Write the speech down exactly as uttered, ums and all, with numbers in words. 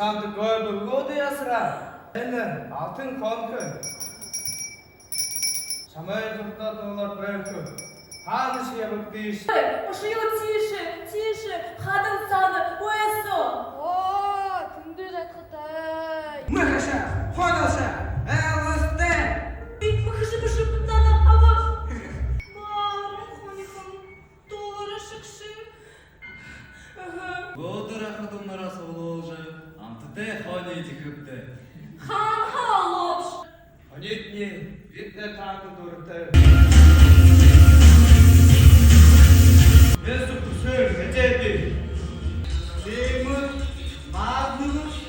Таанад гой бургуудые асараа. Энэ алтан конхо шамайе зугтаад, туулаад байха. Хаанашье ябагдыш. Ой, ошоё, тиишээ, тиишээ, хадан саана, ой, соо. Оо, тэндэ жатахатай. Мэхэшэ, хоношо, элэстэй. Би мэхэшэ бэшэб, танаа абаа. Маарам хонихом, тоорошогшо. Ага. Бөөдэр аха дүүнэрээ суглуулжа, амтатай хони эдихэбди. Хаанахи олообши? Хонидни, бидэ таанадта дуратай. Место пусэр, хотети. Тиимэ, маднуш.